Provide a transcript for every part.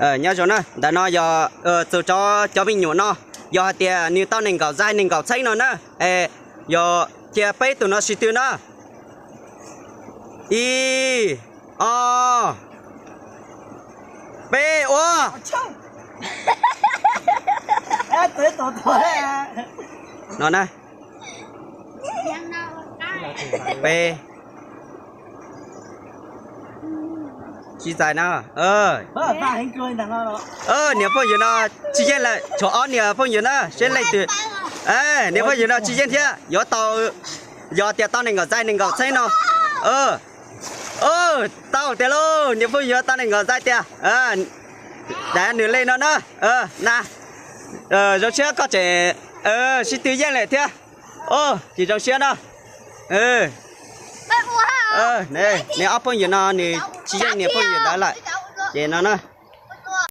Nyob zoo na, ntawm no yog txug rau cov me nyuam no, yog hais tias nws tau nees nkaum zais nees nkaum txheeb no na, yog cia peb tug no sib tw na. Ib, ob, peb, ua. No na. Peb. Tsis txais no. Niam phooj ywg no tsis yeej lawm, tshuav ob niam phooj ywg na, seb leej twg. Niam phooj ywg no tsis yeej thiab, yuav tau, yog tias tau nees nkaum zais nees nkaum txheeb no. Tau tiag lauj, niam phooj ywg tau nees nkaum zais tiag. Dav nws li no na. Na, zoo siab koj tseem sib tw yeej lawm thiab. Ces zoo siab na. Nws ob phooj ywg no nws tsis yeej niam phooj ywg ntawd lawm. Ces no na.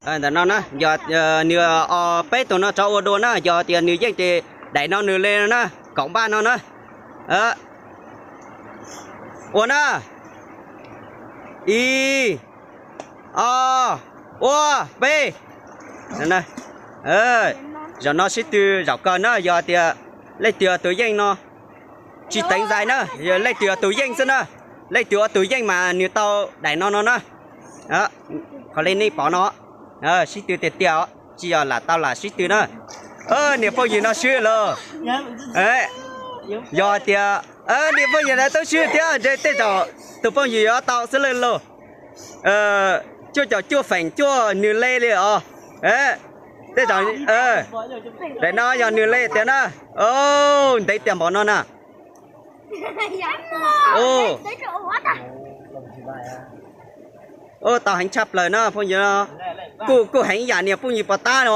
Ntawm no na, yog nws peb tug no rov ua dua na, yog tias nws yeej ces daim no nws li no na, kaum npaj no na. Ua na. Ib, ob, ua, peb. Zaum no sib tw zaum kawg na, yog tias leej twg ua tus yeej no, tsis teev zais na, leej twg ua tus yeej xwb na. Leej twg ua tus yeej mas nws tau daim no no na. Qhov li nej pom no, sib tw tiag tiag os, tsis yog lam tau lam sib tw na. Niam phooj ywg no swb los. Yog tias niam phooj ywg no twb swb thiab ntshe tej zaum tus phooj ywg yuav tau xwb lawm lauj. Cuaj caum cuaj feem cuaj nws li li os. Tej zaum daim no yog nws li tiag na. Ntev tiag npaum no na. Tau heev tshaj plaws na phooj ywg. Kuj, kuj heev yam niam phooj ywg pom tab no.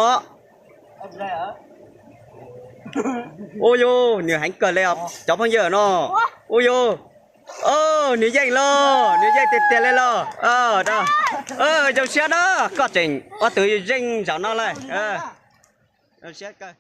Ua yus, nws heev kawg li os cov phooj ywg no. Ua yus, nws yeej los, nws yeej tiag tiag li los. Zoo siab na, koj tseem ua tus yeej zaum no lawm. Zoo siab kawg.